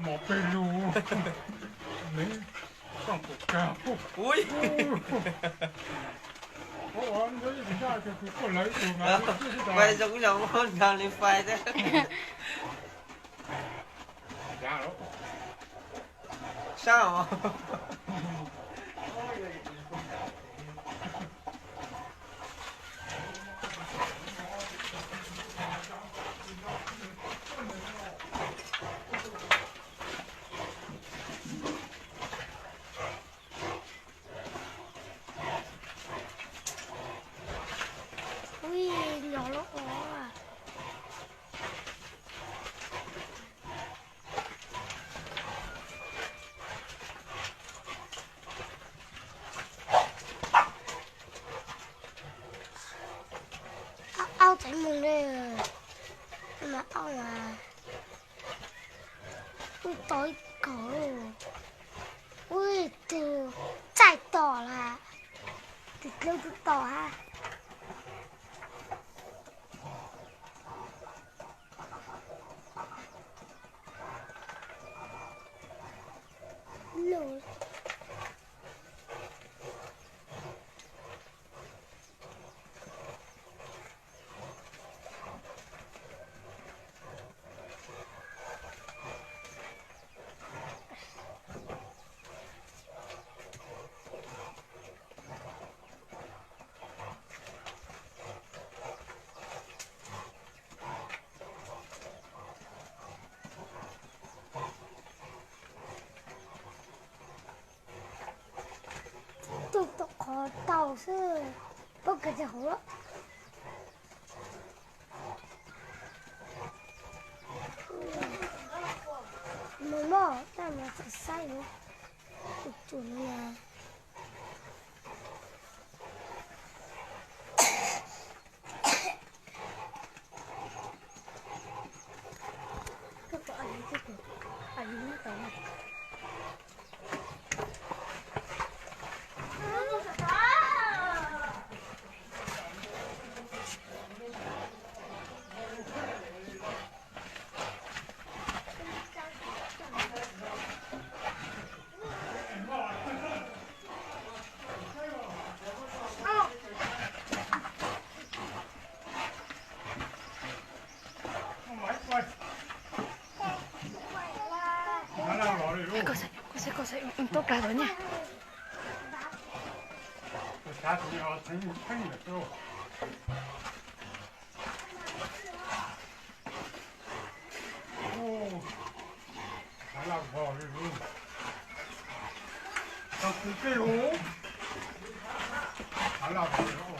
Mos pes lug, nws toj pum kag. Ui, ua ntawd ib tug zaj ces kuv quaj lawv ib tug mas. Fais zoo zoo nrog li fais thiab. Sab os. Ui, nyob loj os. Au, au, txeev mus li. Mas au mas. Ui, tau ib kaug. Ui, tus txaij tom lawm. Tus dlawb tus tom hab. Tuaj tom qhov tau xwb, pob kws tsis hauv lawm. Mus mog, tab mas txawm saib yuav tus tsuas no na. Koj saib, koj saib, tuaj plag tod nyaj. Hav laj vog li, tau kuv kej os. Hav laj vog li os.